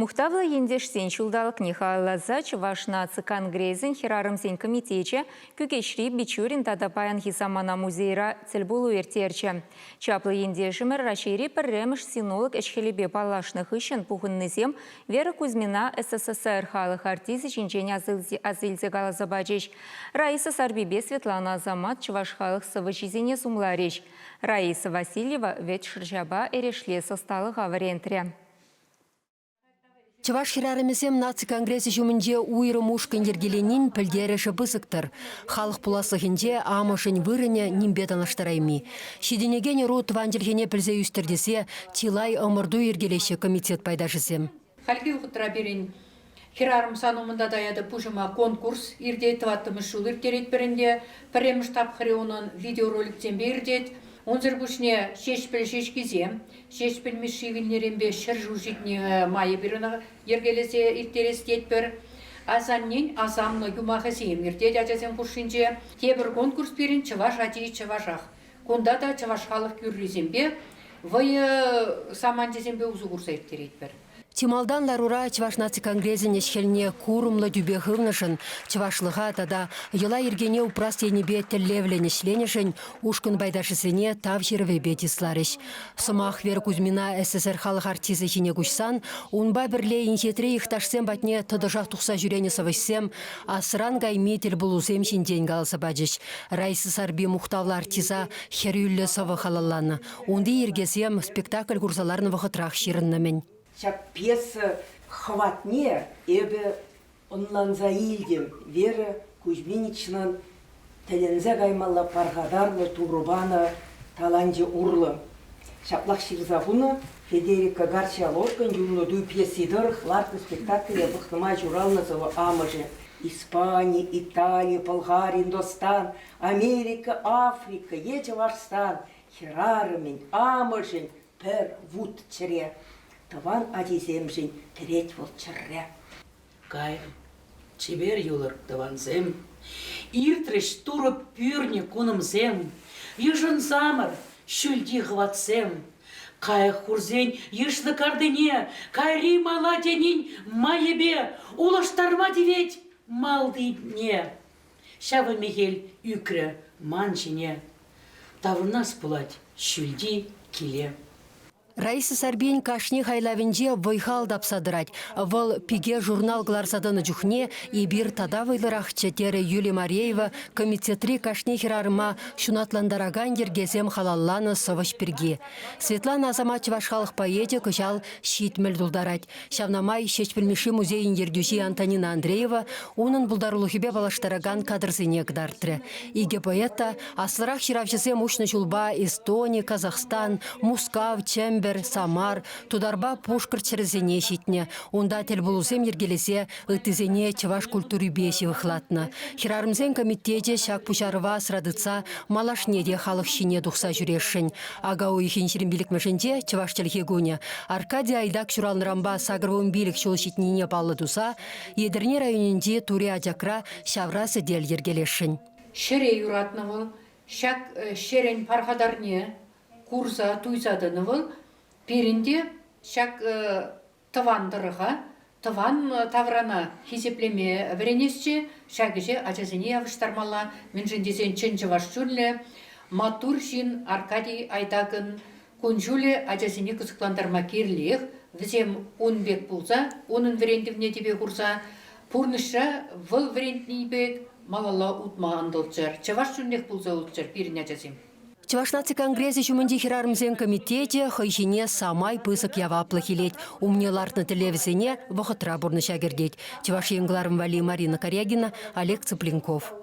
Мухтавлӑ ентешсен ҫулталӑкне халалласа Чӑваш наци конгресӗн хӗрарӑмсен комитечӗ Кӳкеҫри Бичурин тата паянхи самана музейра тӗлпулу ирттерчӗ. Чаплӑ ентешӗмӗр Раҫҫейри пӗрремӗш синолог ӗҫ-хӗлӗпе паллашнӑ хыҫҫӑн пухӑннисем Вера Кузьмина СССР халӑх артисчӗ ҫинчен аса илсе каласа пачӗҫ. Раиса Сарпипе Светлана Асамат чӑваш халӑх сӑвӑҫисене сумларӗҫ. Раиса Васильева вӗт шӑрҫапа эрешлес ӑсталӑха вӗрентрӗ. Чӑваш хӗрарӑмӗсем наци конгресӗ ҫумӗнче уйрӑм ушкӑн йӗркеленин пӗлтерӗшӗ пысӑк-тӑр. Халӑх пуласлӑхӗнче амӑшӗн вырӑнӗ нимпе танлаштарайми. Ҫитӗнекен ӑру тӑван чӗлхене пӗлсе ӳстӗр тесе чылай ӑмӑрту йӗркелеҫҫӗ комитет пайташӗсем. Хальхи вӑхӑтра пирӗн Хӗрарӑм сан умӑнта таятӑп пуҫӑма конкурс иртет, тӑваттӑмӗш ҫул ирттеретпӗр ӗнтӗ. Пӗрремӗш тапхӑрӗ унӑн видеороликсемпе иртет. Унсӑр пуҫне Ҫеҫпӗл ҫеҫкисем, Ҫеҫпӗл Мишши вилнӗренпе ҫӗршыв ҫитнӗ май эпир ӑна йӗркелесе ирттерес тетпӗр. Асаннен асамлӑ юмахӗсем иртет ачасем хушшинче. Тепӗр конкурс пирӗн Чӑваш ачи чӑвашах. Кунта та чӑваш халӑх юррисемпе, вӑйӑ саманчӗсемпе усӑ курса ирттеретпӗр. Чи малтан ларура Чӑваш наци конгресӗн ӗҫ-хӗлне курӑмлӑ тӳпе хывнӑшӑн, чӑвашлӑха тата йӑла-йӗркене упрас енӗпе тӗллевлӗн ӗҫленӗшӗн ушкӑн пайташӗсене тав ҫырӑвӗпе чысларӗҫ. Сӑмах Вера Кузьмина СССР халӑх артисчӗ ҫине куҫсан унпа пӗрле инҫетри йӑхташсем патне тӑтӑшах тухса ҫӳренӗ сӑвӑҫсем асран кайми тӗлпулусем ҫинчен каласа пачӗҫ. Раиса Сарпи мухтавлӑ артиста хӗрӳллӗ сӑвӑ халалланӑ. Унти йӗркесем спектакль курса ларнӑ вӑхӑтрах ҫырӑннӑ-мӗн. Ҫак пьеса хӑватне эпӗ ӑнланса илтӗм. Вера Кузьминичнан тӗлӗнсе каймалла пархатарлӑ Турӑ панӑ таланчӗ урлӑ. Ҫаплах ҫырса хунӑ Федерико Гарсиа Лоркӑн Юннӑ пьеси тӑрӑх лартнӑ спектакле пӑхнӑ май ҫуралнӑ сӑвӑ амӑшӗ. Испани, Итали, Пӑлхар, Индостан, Америка, Африка е Чӑвашстан хӗрарӑмӗн, амӑшӗн пӗр вут чӗре. Тӑван ачисемшӗн кӗрет вӑл чӗрре. Кайрӑм. Чипер юлӑр, тӑвансем. Иртрӗҫ Турӑ пӳрнӗ кунӑмсем. Йышӑнсамӑр, ҫӳлти хӑватсем. Кайӑк хурсен йышлӑ картине кайри мала тенин майӗпе улӑштарма тивет малтине. Ҫавӑ мехел ӳкрӗ ман ҫине. Таврӑнас пулать ҫӳлти киле. Раиса Сарпин кашни хайлавӗнче вӑй-хал тапса тӑрать. Вӑл «Пике» журнал кӑларса тӑнӑ чухне эпир тата вӑйлӑрахчӗ, терӗ Юлия Мареева комитетри кашни хӗрарӑма ҫунатлантаракан йӗркесем халалланӑ сӑвӑҫ пирки. Светлана Асамат чӑваш халӑх поэчӗ кӑҫал 70 тултарать. Ҫавна май Ҫеҫпӗл Мишши музейӗн ертӳҫи Антонина Андреева унӑн пултарулӑхӗпе паллаштаракан кадрсене кӑтартрӗ. Икӗ поэт та аслӑрах ҫыравҫӑсем уҫнӑ ҫулпа Эстони, Казахстан, Мускав, Чӗмпӗр, Самар, Тутарпа Пушкӑрт ҫӗрӗсене ҫитнӗ. Унта тӗлпулусем йӗркелесе ыттисене чӑваш культурипе ҫывӑхлатнӑ. Хӗрарӑмсен комитечӗ ҫак пуҫарӑва асра тытса малашне те халӑх ҫине тухса ҫӳресшӗн. Ака уйӑхӗн 25-мӗшӗнче Чӑваш чӗлхи кунӗ Аркадий Айдак ҫуралнӑранпа 85 ҫул ҫитнине паллӑ туса Етӗрне районӗнчи Тури Ачакра ҫавра сӗтел йӗркелесшӗн. Ҫӗре юратнӑ вӑл, ҫак ҫӗрӗн пархатарне курса, туйса тӑнӑ вӑл. Пирӗн те ҫак тӑван тӑрӑха, тӑван таврана хисеплеме вӗренесчӗ, ҫак ӗҫе ачасене явӑҫтармалла, мӗншӗн тесен чӑн чӑваш чунлӗ маттур ҫын Аркадий Айдакӑн кун-ҫулӗ ачасене кӑсӑклантарма кирлех. Вӗсем ун пек пулса, унӑн вӗрентӗвне тӗпе хурса пурнӑҫра вӑл вӗрентни пек малалла утма ӑнтӑлччӑр, чӑваш чуннех пулса утчӑр пирӗн ачасем. Чӑваш наци конгресӗ ҫумӗнчи хӗрарӑмсен комитечӗ хӑй ҫине самай пысӑк яваплӑх илет. Умне лартнӑ тӗллевсене вӑхӑтра пурнӑҫа кӗртет. Чӑваш Ен кӑларӑм валли Марина Карягина, Олег Цыпленков.